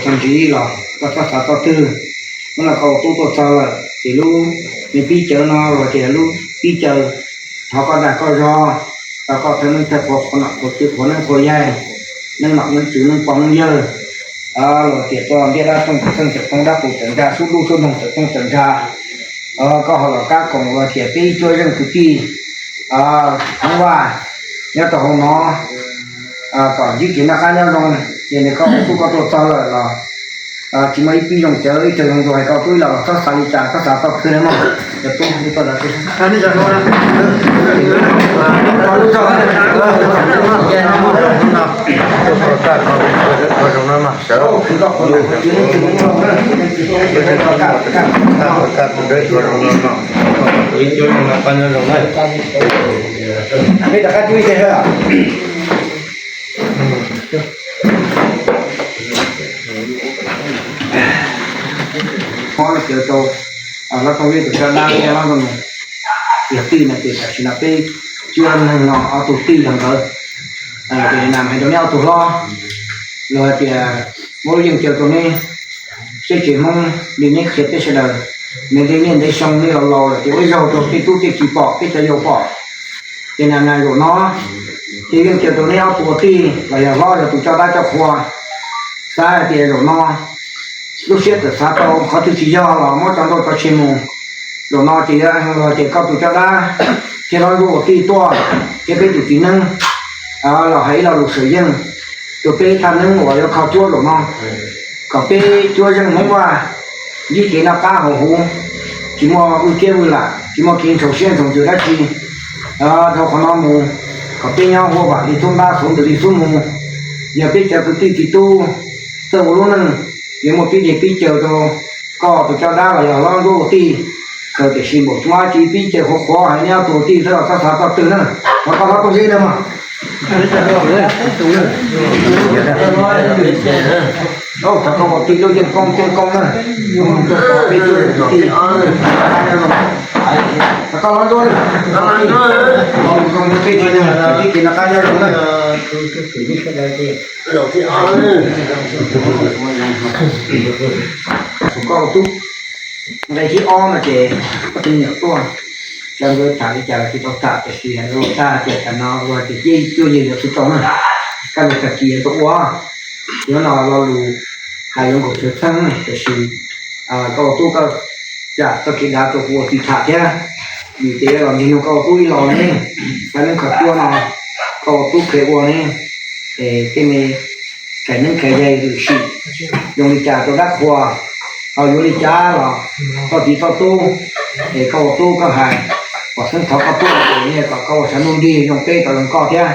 Txog ntxiv los koj txhob xav txog twg, hnub no koj ua tub tuaj txog lawm ces lub me pib caw no los tias lub pib caw thov koj dag koj zog, thov koj thawj neeb thawj qhua, qhua nom qhua tswv, qhua neeb qhua yaig, neeb nom neeb tswv, neeb pog neeb yawg, los tias tuaj ntiab dab tooj tawm tooj tawm tooj, dab qus tawm ntsa, xub dub xub ntoog tawm tooj tawm ntsa. Koj ho los kab koom los tias peb ib cuab zeej kwv tij Hmoob Vaj nyob rau hauv no kom ntsib kev noj qab nyob zoo. Ces nws koj ua tub koj tuaj txog lawm los tsis muaj ib pib zoo cawv ib tug zoo dua, hais koj tub ib los los txhob xav li cas, txhob xav txog twg na mog. Cov tub txog Hlob Tooj Liab tus coj dab thiab hlob Tooj Nus yog tij no ces tam sim no peb cuab neeg no ob tug tij yog nkawd. Ces nam hais rau neb ob tug hlob, luag hais tias muab lub yeej caw rau neb, seb tsev Hmoob li neb qhia peb sawv daws, ntev ntev niaj ntev xyoo nej los laus lawm ces ua ib zaug rau tej tub tej ki pom, peb cov yau pom. Ces nam nas zaum no ces yeej caw rau neb ob tug ua tij los yog hlob yog tus coj dab coj qhua, xav hais tias zaum no lub siab txawm xav tau qhov twg tsis yog los muab tso nrauj tso tseg mus. Zaum no ces yog luag ces koj tus coj dab thiab hlob Zuag ua tij tuaj thiab peb tus txiv neeb los hais ib lo lus sawv yeej rau peb thaj neeb uas yuav kho cuab zaum no, kom peb cuab zeej Hmoob Vaj ntsib kev noj qab haus huv, tsis muaj vwj kiab vwj lam, tsis muaj kev ntxhov siab ntxhov ntsws dab tsi. Dhau qhov no mus, kom peb nyob huaj vam li tub ntab, xov ntws li xub mus. Yog peb cov kwv tij txiv tub txawj ua lub neej, yuav muaj pib dej pib cawv rau koj tus coj dab los yog hlob Zuag ua tij, kawg tiam sis npaum tsis muaj dab tsi, pib cawv qhuav qhuav hais neb ob tug ua tij xwb los txhob xav txog twg na. Thov koj hlob Tooj Liab na mog. Thov koj ua tij lub yeej koob ceeb koob na, peb tij. Thov koj hlob Zuag, peb tij, peb tij noj qab nyob zoo na. Koj ua tub. Nqe thib ob no ces koj tus me nyuam tuaj, cov nkawd tham li cas los tsis tau tham, tiam sis hais rau luag tag tias tam no luag tias cia ib cuab yawg yuav tsis tau na, kaj lug tag kis yuav tau ua. Yuav no lo lus hais yuav nkaus tsawg txheej, tiam sis koj ua tub koj cam txoj kev dav rau kuv ua tij tham thiab. Vim tias los ntsig nug koj ua tub ib los ne, thaj neeb kho cuab no koj ua tub kheev ua ne, es tej me kais neeb kais yaig lwm sim zoo li cas rau dab qhua, ho yuav li cas los txoj txiv txoj tub, es koj ua tub koj hais, pom xeeb thov koj tuaj es kom koj ua tshav ntuj nrig zoo peb kom zoo koj thiab.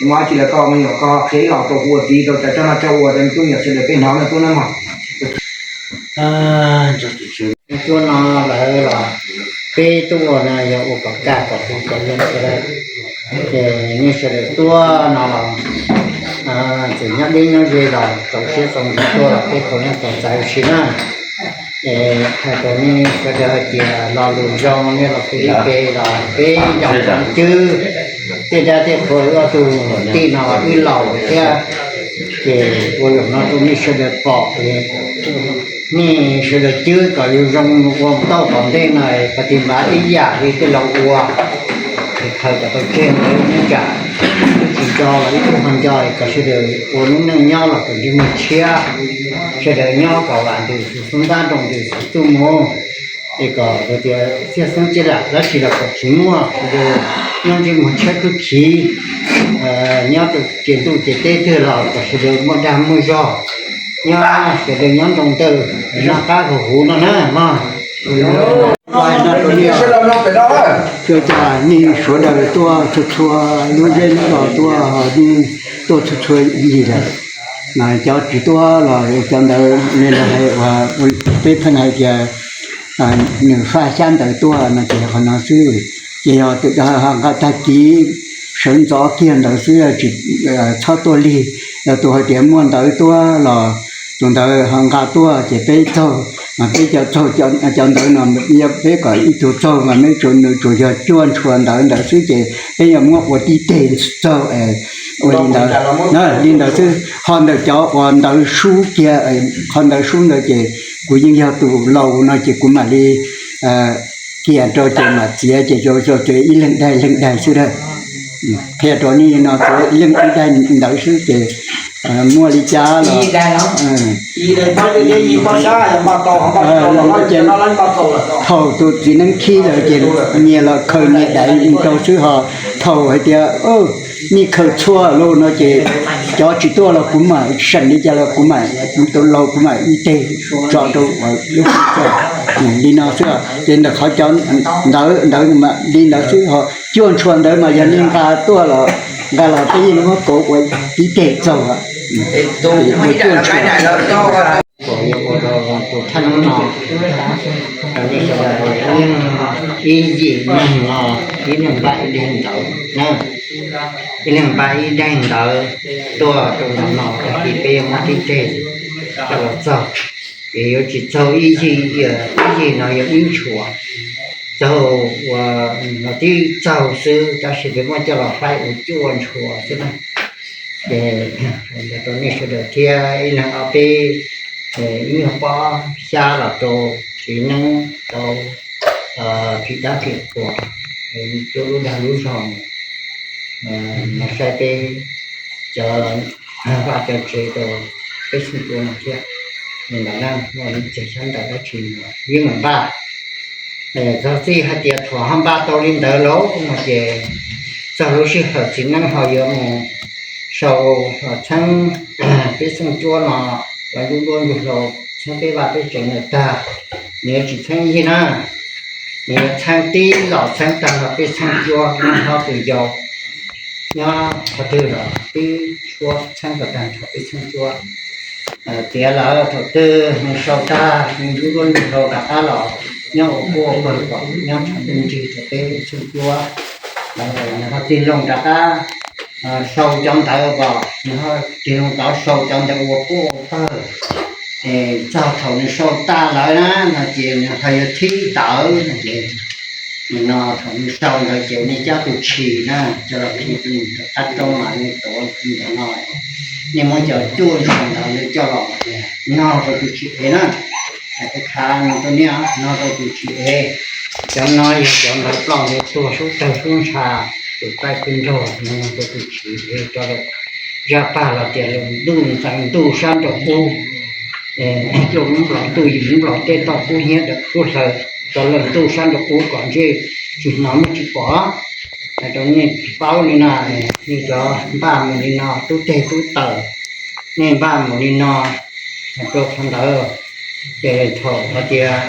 Muaj dab tsi los koj me nyuam koj qhia ib los rau kuv ua txiv rau cov coj noj coj ua rau me tub me nyuam sawv daws peb hnov na tub na mog. Cuab no lawv los peb tuaj ua no yog ua kom kaj kom huv kom zoo sawv daws. Ces nej sawv daws tuaj no los txawm nyob deb nyob ze los txaus siab txaus ntsws tuaj los peb puav leej txaus txais ua si na. Es hais rau nej sawv daws hais tias lo lus zoo nej los fij ib pe los peb nco ntsoov Cwb, tej dab tej qhua wb ob tug tij no wb laus thiab, ces ua zaum no rau nej sawv daws pom, nej sawv daws Cwb kom yuav zoo ua tau tom ntej no, pas tis npav ib yam li tej laus ua, es khaws kom tau tseg ntawd nyob tsam twb tsis nco los ib tug ho nco, kom sawv daws ua lub neej nyob los kom ntsej muag tshiab, sawv daws nyob kom vam ntws xwm xub ntab nroo ntws xwm txuj mus, es kom tias txhiaj xeeb txhiaj lam dab tsi los kom tsis muaj, sawv daws nyob ntsej muag tshiab khwb khiv, nyob rau ces ntuj ces teb twg los kom sawv daws muaj dag muaj zog, nyob sawv daws nyob nroo ntawm noj qab haus huv no na mog. Ua cas nej sawv daws tuaj txhua txhua lub zej lub zos tuaj, nej tuaj txhua txhua yim lawm, cov tsis tuaj los cov ntawd, nej los hais uas peb pheej hais tias nws faj xyab ntawd tuaj no ces qhov no xwb. Ces yog nqa tag kis sawv ntxov kiag ntawd xwb, tsis txhob tuaj lig. Yog tus hais tias muaj ntawv tuaj los tus ntawd ho nqa tuaj ces peb txaug, mas peb cov txaug, cov ntawv no yog peb kom ib tug txaug mas nws tsuas yog cuaj ntshua ntawv ntawd xwb ces peb yuav muab ua tib teg txaug es Ua li ntawd, li ntawd xwb. Ho ntawm cov uas ntawv sub kiag, qhov ntawv sub ntawd ces kuv yeej yog tus laus no ces kuv mam li kiag rau ces mam txiav ces rau rau txiav ib leeg daig leeg daig xwb dab. Qhia rau nej no txiav ib leeg ib daig ntawv xwb ces muaj li cas los ces thaum tus txiv neeb khib lawm ces nyias los khaws nyias daim rau xwb ho. Thaum hais tias nej khaws txhua lawm no ces cov tsis tuaj los kuv mam seem li cas los kuv mam, tus laus kuv mam ib teg tso rau lub li no xwb. Ces ntawm qhov cov ntawv ntawd li ntawd xwb ho. Cuaj ntshua ntawd mas yog nej nqa tuaj los nqa los tej yeej muab kauv ua tib teg txaug. Ua cuaj ntshua tus thaj no, ib yim neeg no, ib leeg npaj ib daig ntawv na, ib leeg npaj ib daig ntawv tuaj rau no, tag kis peb yuav muab tib teg coj los txaug. Ces yuav tsis txaug ib yig, ib yig no yog ib ntshua, txaug ua, los tib txaug xwb tab sis peb muab coj los faib ua cuaj ntshua xwb na. Ces hais ntawd rau nej sawv daws thiab ib leeg ob peb, ib nyuag pob xyab los rau txiv neeb, rau phim dab phim qhuas, rau lub dag lub zog, los saib peb cov vaj cov tsev rau peb xeem cua no thiab. Li ntawd na, muaj li cas xyab ntawv dab tsi yeej meem npaj. Txog txij hais tias thaum ho npaj tau li ntawd lawm no ces txog lub sij hawm txiv neeb ho yuav mus sau txheeb peb xeem cua no, cov nruab nruab ntug hlau, txheeb peb vaj peb tsev ntawd tag, nws yuav tsis txheeb yig na, nws yuav txheeb tib los txheeb tag nrho peb xeem cua, nyob hlob tus yau, nyob qhov twg los twb tshuab txheeb kom tag nrho peb xeem cua. Tiav lawm thaum twg nws sau tag nws nruab nruab ntug hlau rov qab los nyob ua quaj ua pawg kom nyob tshav ntuj nrig rau peb xeem cua. Nws ho tig loo rov qab sau cov ntawv kom nws ho tig loo tod sau cov ntawv ua quaj ua pawg, es txog thaum nws sau tag lawm na no ces nws ho yuav thib ntawv no ces, nim no thaum nws sau ntawd ces nej cab tus tshis na, coj los khi rau nws rau qab roob mas nej tuav ntawm no, nej muab cov cuaj ntshua ntawd nej coj los no rau tus tshis ev na. Hais peb khav no rau nej, no rau tus tshis ev. Cov no yog cov ntawv ploj ntawv tuag sub tawg sub ntsha, tus qaij tus nraug no rau tus tshis ev rau lawm. Zaj paj los tias lawm ntuj ntxeev ntuj sab nraum ub, cuaj lub nplog ntuj yim lub nplog tej toj kub hnyiab dawm kub hlaws, rau lawm ntuj sab nraum ub kom ntsej tsis hnov muaj tsis pom. Hais rau nej paub li no, nej cov npaj mus li no tub teg tub taws, nej npaj mus li no rau qhov ntawd, ces thaum hais tias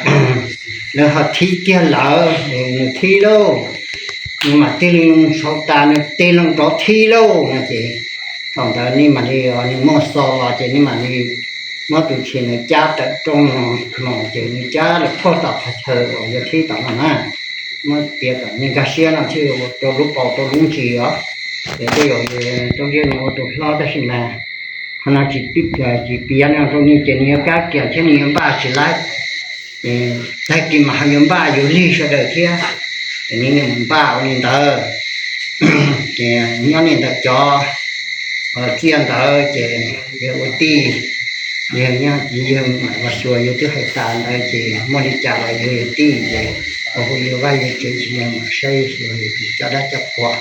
lawv ho thib kiag lawm, nws thib lauj, nws mam tig li sau tas nws tig loo rov thib lauj no ces thaum ntawd nej mam li, nws muaj xo los ces nej mam li muab tus tshis ntawd cab tawm rooj no, ces nws cab lawm phoj tom qhov chaw uas yuav thib tom no na, muab tiav kom nej nkag siab no thiaj ua rau lub paus rau lub ntsis os. Ces tej zaum rau ntiaj no ua tus hlob tab sis mas qhov no tsis piav no rau nws ces nws yuav kab kiag thiab nws yuav npaj tsis laib. Ces tag kis mas ho yuav npaj yuav lig sawv daws thiab. Ces nws npaj ua li ntawd. Ces nyob nej ntawm cov txiaj ntawd ces yawg ua tij, yawg nyob ces yawg mam los xyuas yawg twb hais tas ntawd ces muaj li cas los yawg yog tij ces ua hu yawg vaj yawg tsev tsis yog mam saib xyuas yawg coj dab coj qhua.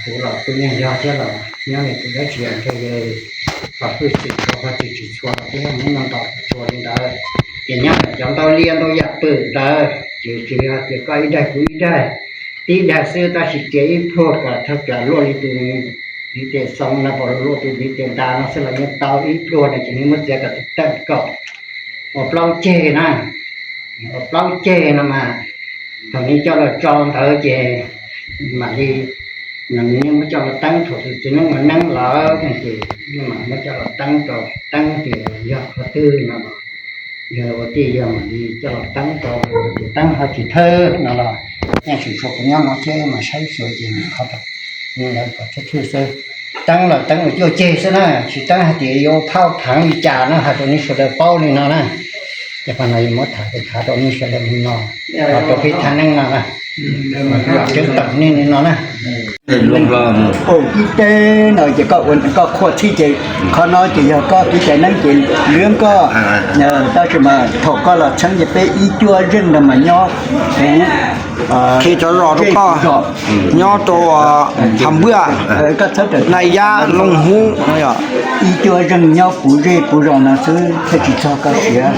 Kuv los kuj yeej yog thiab los nyob li tus dab tsi nrog yawg los hwj txwm rau qhov twg tsis txhua los thiab nyob no ntaus txhua li ntawd. Ces nyob ntawm cov ntau liaj ntau yam pwm ntawd ces tsis yog tias koj ib daig kuv ib daig, tib daig xwb tab sis txiav ib pluag kom thawj kav luaj li tus ntiv tes xoo no, pom luaj tus ntiv tes ntas no xwb los yeej tau ib pluag no ces nws muab txiav kom tawm kaum ua plaub ceg na, ua plaub ceg no mas thaum nws coj los tso ntawd ces mam li, nws yeej muab coj los teeb thaum tus txiv neeb ua neeb lawm no ces yeej mam muab coj los teeb rau, teeb tias yog qhov twg no los yog ua tij yog mam li coj los teeb rau, tus teeb ho tsis thawj no los yeej tsis tshua kuv nyob no thiab mas saib xyuas ces nws qhov tau, nws lawv kom thwj thwj xwb. Teeb los teeb ua cuaj ceg xwb na, tsis teeb hais tias yuav phauj pheev li cas no hais rau nej sawv daws paub li no na. Ces qhov no yuav muab tham kev khav rau nej sawv daws li no, rau peb thaj neeb no na. Tseeb tam nej no na. Ib teb no ces koj ua koj qhua txhij ces qhov no ces yog koj kev cai neeb ces lwb koj, tab sis mas thaum koj los txheeb ces peb ib cuab zeej no mas nyob, khi cov zos rau koj, nyob rau Hav Npuaj, Naj Yab, Looj Hub no yog ib cuab zeej nyob puv zej puv zos no xwb thiaj tsis txog koj siav.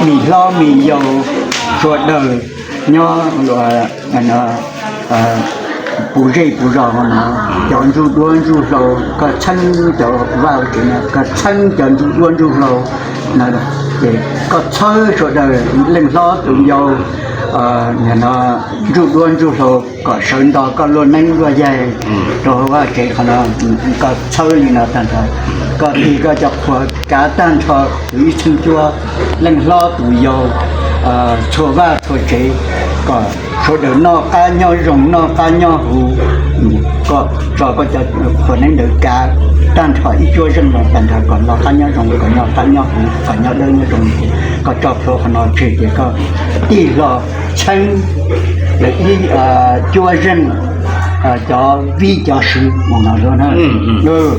Mis hlob mis yau sawv daws nyob puv zej puv zos no, cov ntsuj duab ntsuj hlauv, koj txheeb cov vaj tsev no, koj txheeb cov ntsuj duab ntsuj hlauv no, ces koj txhawb sawv daws leej hlob tus yau, ntsuj duab ntsuj hlauv kom sawv nto koj luaj neeb luaj yaig rau hauv vaj tsev qhov no, koj txhawb li no tag nrho, koj tig koj cov qhua kav tag nrho tus ib txheeb cuab, leej hlob tus yau, txhua vaj txhua tsev, kom sawv daws noj qab nyob zoo noj qab nyob huv. Koj tso koj cov qhua neeb ntawd kav tag nrho ib cuab zeej no tag nrho kom noj qab nyob zoo kom noj qab nyob huv kom nyob dawb nyob zoo ces koj tso plhuav qhov no tseg ces koj tig hlo txheeb lawv ib cuab zeej cov vij cov sw mus no na.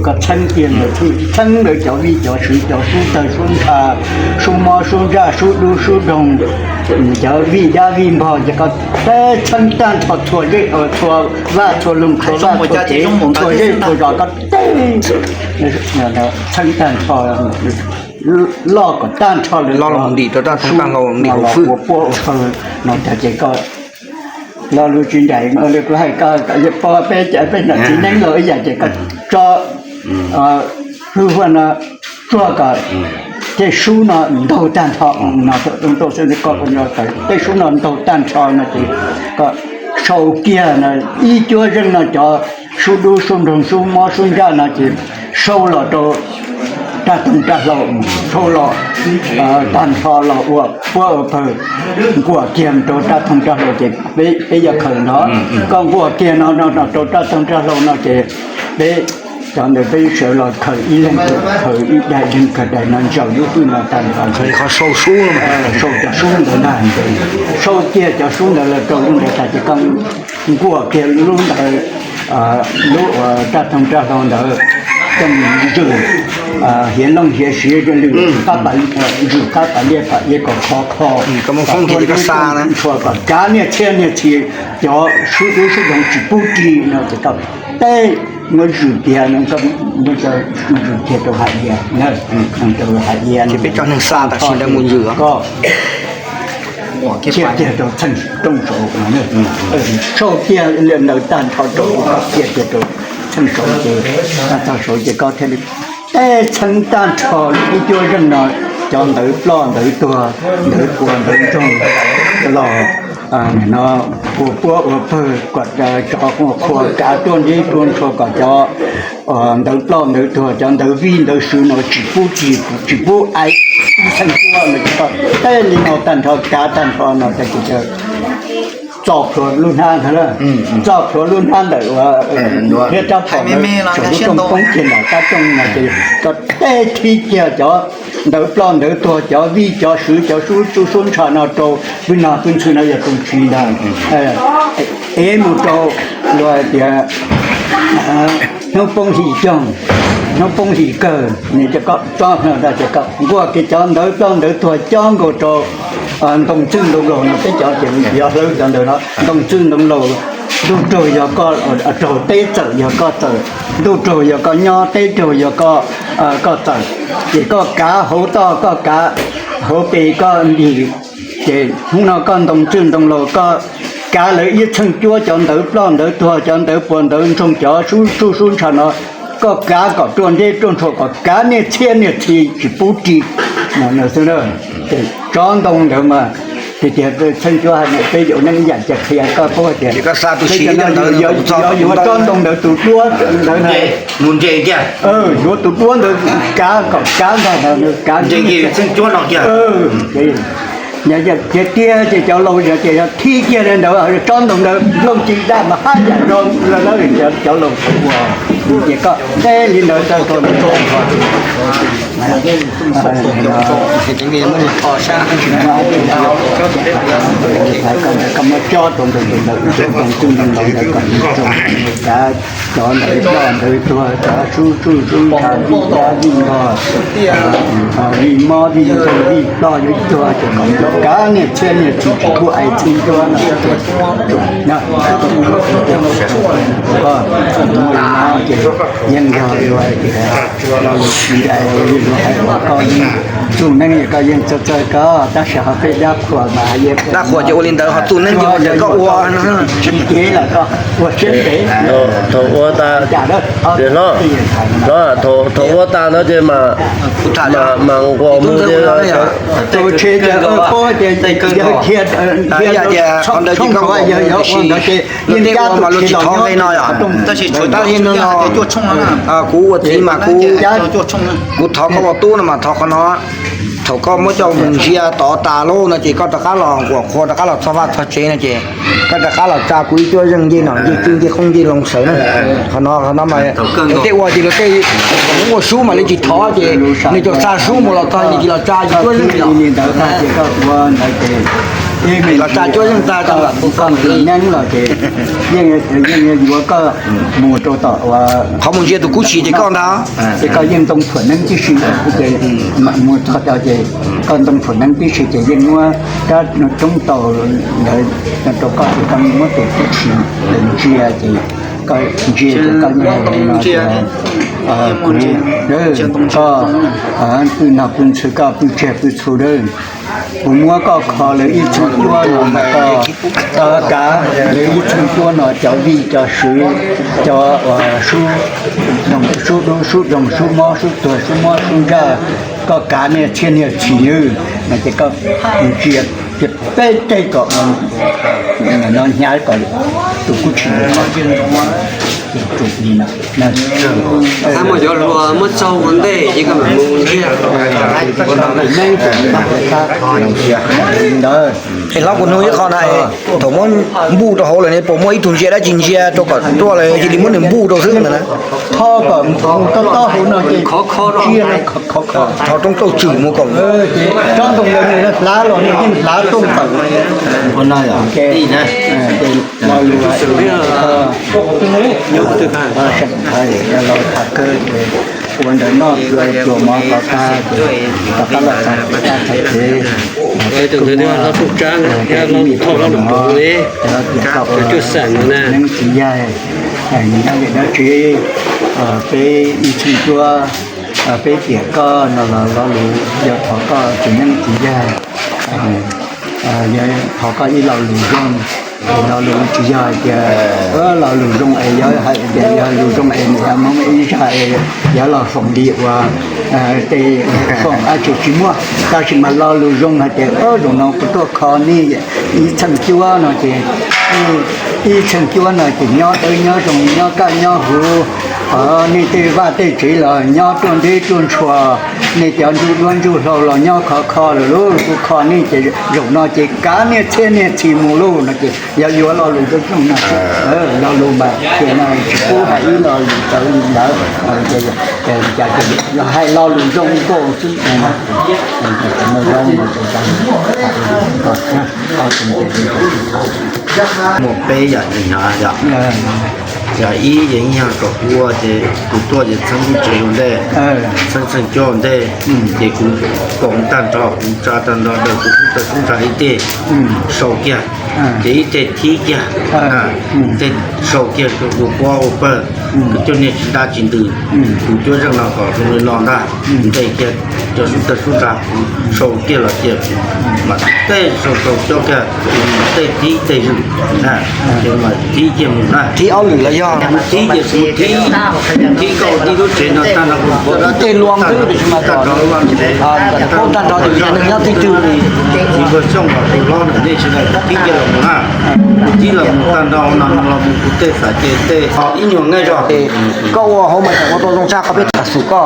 Koj txheeb tiag, txheeb lawv cov vij cov sw, cov sub tawg sub ntsha, sub mob sub ntsaj sub dub sub doog, cov vij dab vij npog ces koj teb txheeb tag nrho txhua zej txhua vaj txhua loog txhua vaj txhua tsev txhua zej txhua zos koj teb txheeb tag nrho, loj kom tag nrho lawm los ua puab ua pawg no ces koj lo lus tsis nraim, kuv hais koj, peb peb nam txiv neeb los ib yam ces koj tso hwj huaj no tsuag kom tej sub no ntaug tag nrho no, tej sub no ntaug tag nrho no ces koj sau kiag no ib cuab zeej no cov sub dub sub nroog sub mob sub ntsaj no ces sau los rau raj toog raj hlau, sau los tag nrho los ua puab ua pawg nkuam kiag rau raj toog raj hlau ces peb yuav khaws no, koj nkuam kiag no rau raj toog raj hlau no ces peb cov ntawd peb sawv los khaws ib leeg khaws ib daim leeg khaws daim no ntsaws lub hwj no tag nrho, sau cov sub ntawd na, sau kiag cov sub ntawd los rau lub ntawd tas ces koj nkuam kiag lub ntawd, lub uas raj toog raj hlau ntawd, coj mus ntsaws hiav looj hiav siv lwm qab, ntsaws qab pas liaj pas iav kom khov kho, kom ntshua kom kav niaj txhiab niaj txhis cov sub dub sub doog tsis pub ris no ces koj teb muab zwm tiag, zwm tiag rau hais tias, rau hais tias peb tso neeg xa tam sim ntawd mus zwm koj kiag rau txheej rooj saud, sau kiag ntawd tag nrho rau, kiag kiag rau txheej saud ces, tag saud ces koj thiaj li teb txheeb tag nrho ib cuab zeej no, cov ntawv ploj ntawv tuag, ntawv puas ntawv ntsoog los no, ua puab ua pawg kom cov qhua kav ruaj nrib ruaj ntshua kom cov ntawv ploj ntawv tuag, cov ntawv vij ntawv sw no tsis pub ris, tsis pub aiv ib txheej cuab no, teb li no tag nrho kav tag nrho no ces txo plhuav lub hnab ntawd, txo plhuav lub hnab ntawm uas thiab rab phom ntawd saum lub rooj poob kiag ntawm qab rooj no ces koj teb thib kiag cov ntawv ploj ntawv tuag, cov vij cov sw, cov sub tsuj sub ntsha no rau pw no pw ntxhw no yog tus tsis ntag, ev mus rau luag hais tias hnub poob hlis coog, hnub poob hlis kawg, nws cov koj tsob no ces koj nkuaj kiag cov ntawv ploj ntawv tuag cob nkaus rau ntoo txwj ntoo laug no, peb cov ces yog hlawv cov ntawd no, ntoo txwj ntoo laug, ntuj raug yog koj raug, teb txawm yog koj txawm, ntuj raug yog koj nyob, teb raug yog koj, koj txawm, ces koj kav hauv toj, koj kav hauv pes, koj ntim, ces hnub no koj ntoo txwj ntoo laug koj kav lawv ib txheej cuab, cov ntawv ploj ntawv tuag, cov ntawv puas ntawv ntsoog, cov sub tsuj sub ntsha no koj kav kom ruaj nreb ruaj ntshua, kom kav niaj txhiab niaj txhis tsis pub ris no xwb na. Tsob ntoo ntawd mas tias txheej cuab hais tias peb yaum neeb ib yam ces qhia koj paub tias yuav yuav tsob ntoo ntawd tus duab ntawd na, yuav tus duab ntawd kav kom kav ntag, kav txheej cuab no kiag. Tiag tiag ces cov laus yog ces yog thib kiag li ntawd, tsob ntoo ntawd nplooj ci daj mas hab yam zoo, cov laus ua ces koj teb li ntawd tag nrho. Koj muab cob rau ntawm tus ntawd, tus ntawd, tus ntawd, cov ntawd ploj ntawd tuag, cov sub tsuj sub ntsha vij dab vij npog, vij mob vij ntseg vij ploj yuav tuag, ces kom kav niag txhiab niag txwv tsis pub ais txwv tuag no. Ces yeej yog li tias hais tias koj yeej txuj neeb, koj yeej txawj txawj koj, tab sis ho peb dab qhuas mas dab qhuas ces ua li ntawd, ho txuj neeb ces ua raws koj ua. Tsis kev los koj ua siab ntev. Thaum ua tas, thaum ua tas no ces mas nquas mus ces, qhov ntawd ces koj ua mas luag tsis thov nqe no yom. Tab sis tshuav tab li no, kuv ua txiv mas kuv, kuv thov koj ua tub no mas thov qhov no. Thaum koj muab coj mus ntsia tod tas lawm no ces koj rov qab los quas qhua rov qab los txog vaj txog tsev no ces koj rov qab los tsa kuv ib cuab zeej ncej nom ncej tswb ncej qoob ncej loo xaws na. Qhov no, qhov no mas tej ua ces luag tej ua sub mas luag tsis thov ces nws cov xa sub mus los txog nws cia los tsa yus cuab zeej li ntawd. Los tsa cuab zeej tag, koj neeb los ces yeej yuav koj mus rau tom qhov mus ntsia tus kub tshis ces koj ntag, ces koj yeej ntoo thuam neeb tib si, ces mus txog ces koj ntoo thuam neeb tib si ces yeej muab rab roob taus ntawd rau koj ces koj muab tus kub tshis ntsia ces koj ntsia ces koj yeej, kuv, koj pw nog pw ntxhw koj pw tseg pw txhu dawb, kuv muab koj kho lawv ib txheej cuab no mas koj kav lawv ib txheej cuab no cov vij cov swv, cov sub, sub dub sub doog sub mob sub tuag sub mob sub ntsaj, koj kav niag txhiab niag txhis no ces koj ntsia ces peb teg kom no hnyav kom tus kub tshis li no. Muab txaug ua ntej ces koj mam mus ntsia ntawd. Es hlob, kuv nug ib qho na, thaum muab npuj rau hauv lawm ne puas muaj ib tug ntsia dab tsi ntsia rau kom ruaj los cia li muab nws npuj rau xwb ntawd na? Tho kom tob tob hauv no ces ntsia khov khov, tho roob tauj tswm mus kom tsob ntoo ntawd nws hlav los nws yeej hlav rooj tawm. Lo lus los tham kawg ces ua ntawm noj tsuas mov tov tag ces rov qab los txog txog tsev. Tus ntawd thiaj hlob Tooj Tsab thiab hlob Lus Thoj hlob Lus Pov ne, cov cuaj xeem no na. Neeb txiv yaig, nyob li dab tsi, peb ib txheej cuab, peb tiam koj no los lo lus yog thov koj txiv neeb txiv yaig, thov koj ib lo lus zoo. Lo lus tsis yog hais tias lo lus zoo es yog hais tias yog lus zoo es niam yog Hmoob ib zaj es yog los foom li uas tej foom dab tsi tsis muaj, tab sis mas lo lus zoo hais tias zaum no kuv tuaj kho nej ib txheej cuab no ces ib txheej cuab no ces nyob dawb nyob zoo nyob kaj nyob huv, nej tej vaj tej tsev los nyob ruaj nreb ruaj ntshua, nej cov ntsuj duab ntsuj hlauv los nyob khov kho lawm lauj, kuv kho nej ces zaum no ces kav niag txhiab niag txhis mus lauj no ces yog yuav lo lus zoo zoo no, lo lus mas tias no tsis pub hais ib lo lus txawv li ntawd, ces yog hais lo lus zoo nkauj xwb. Mus peb yam, yog ib ces ib nyuag kom kuv ua ces kuv tuaj ces txheeb tsev ua ntej, txheeb txheej cuab ua ntej, ces kuv koom tag nrho kuv tsa tag nrho daws kuv tub tawg sub ntsha ib teg sau kiag, ces ib teg thib kiag, ib teg sau kiag rau ua pob ua pawg, kuv coj niag tsis dab tsis ntws, kuv cuab zeej no kom zoo li no ntag, ntej kiag cov sub tawg sub ntsha kuv sau kiag los cia kuv mam tej sau sau coj kiag, kuv mam tej thib tej zwm, ces mam thib kiag mus na. Thib ob lwm los yog thib ces kuv thib, thib koj ua tib lub tsev no tag nrho kuv tej luag xwb, tiam sis mas kom tag nrho tias neeg nyob tib twg li, txiv Npawg Xyooj kom tus hlob ntawm nej sawv daws thib kiag los mus na. Kuv thib los mus tag nrho no los mus kuv tej xav ces tej ib nyuag nqaij zog. Koj ua hauv mas tseem ua tau zoo tshaj qhov peb tham xum koj,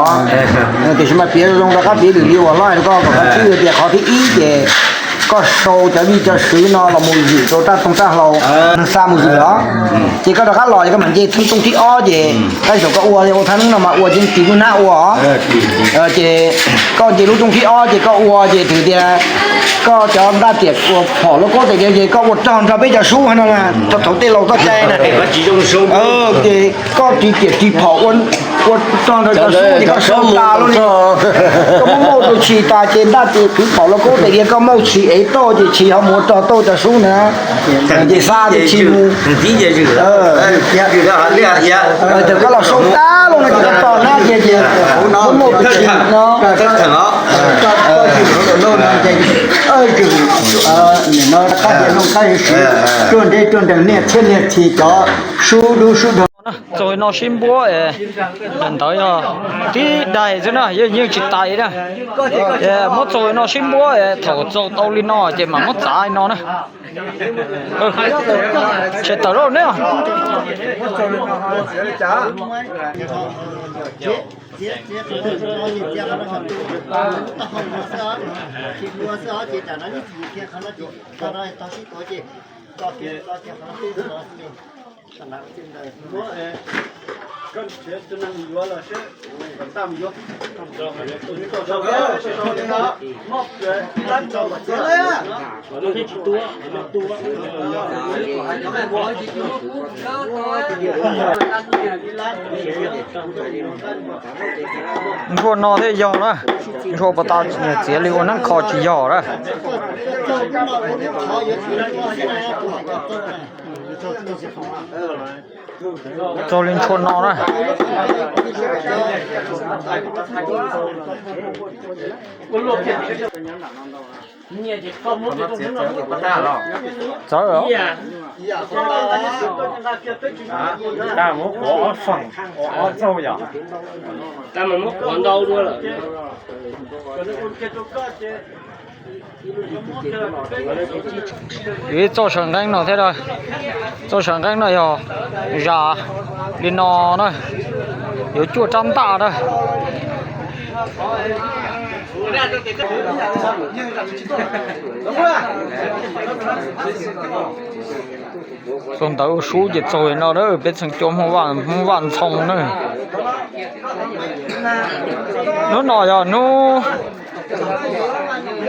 tiam sis mas piav zoo rov qab piav lwm li uas hlob hais rau koj kom koj thib tias qhov thib ib ces Koj sau cov vij cov swv no los mus zwm rau raj toog raj hlau, xa mus zwm os. Ces koj rov qab los ces koj mam nce thib tooj thib ob ces koj xav koj ua ua thaj neeb no mas ua ces tsis muaj hnab ua. Ces koj nce lub tooj thib ob ces koj ua ces twb tias koj cov ntaj tiam uas phom lauj kaub tais diav ces koj ua rog nrog peb cov sub no, thaum tej laus txoj cai na. Ces koj ris tiam ris phom ua rog nrog cov sub ces koj sau tas lawm, koj muab mauj rau tshis tas ces ntaj tiam kwv phom lauj kaub tais diav koj mauj tshis ev tauj ces tshis ho mus ua rog tauj cov sub na. Ces xa ces tshis mus. Thaum koj los sau tas lawm no ces koj tso hnab cia ces muab mauj rau tshis no. Tsuag nreb tsuag nrees niaj txhiab niaj txhis cov sub dub sub dog. Txaug li no sib npuab, ntawd yog tib daim xwb na, yeej yeej tsis tais na. Muab txaug li no sib npuab, thaum txaug tau li no ces mam muab txav li no na. Tsis tawm lawm ne. Ntshua no thiaj yog na, ntshua puas tas txiav li ua neeb kho tsis yog na. Txaug li ntshua no na. Txawv. Txoj saw nqeeb no thiab, txoj saw nqeeb no yog zas li no na, yuav cuaj rab ntaj na. Txaug ntawv ua sub ces txaug li no na, peb txheej cua Hmoob Vaj, Hmoob Vaj Ntxhoo na. Hnub no yog hnub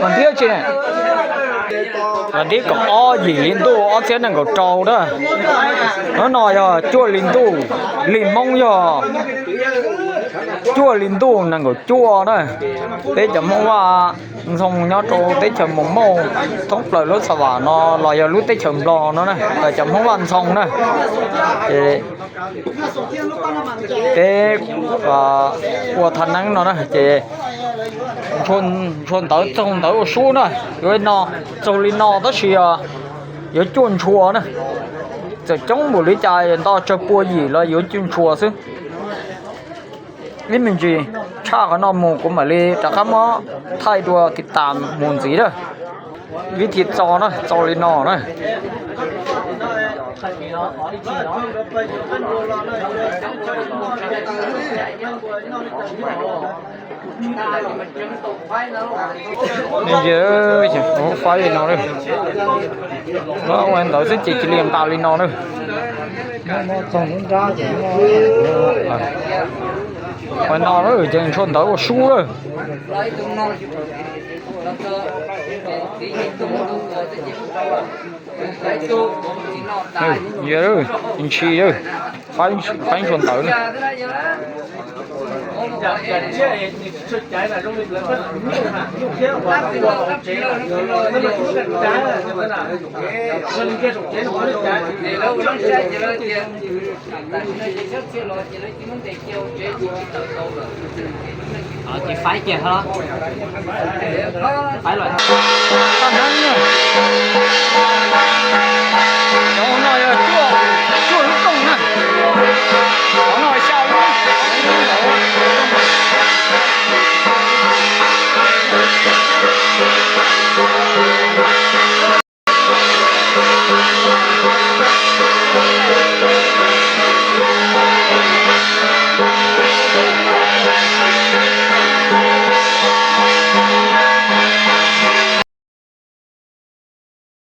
vas thib tsi? Vas thib kaum ob yim hli ntuj ob txhiab nees nkaum rau na. Hnub no yog cuaj hli ntuj, hli Hmoob yog cuaj hli ntuj nees nkaum cuaj na. Peb cov Hmoob Vaj Ntxhoo nyob rau teb chaws Moos Mauj thoob plaws lub txha vam no los yog lub teb chaws Nplog no na, cov Hmoob Vaj Ntxhoo na. Ces peb ua thaj neeb no na ces ntshua ntawv txaug ntawv ua sub na, yuav no txaug li no tab sis yuav cuaj ntshua na. Txawm coob npaum li cas nto tsawg pua yim los yuav cuaj ntshua xwb. Ib me ntsis tshaj qhov no mus kuv mam li rov qab muab thaij dua tim tas mus ntxiv na. Vib thib txo na, txo li no na. Faib li no, ua ntawd xwb ces cia li nqa li no na. Ua no ces ntshua ntawv ua sub lawm. Ntshis, faib ntshua ntawv na. Ces faib kiag, faib los.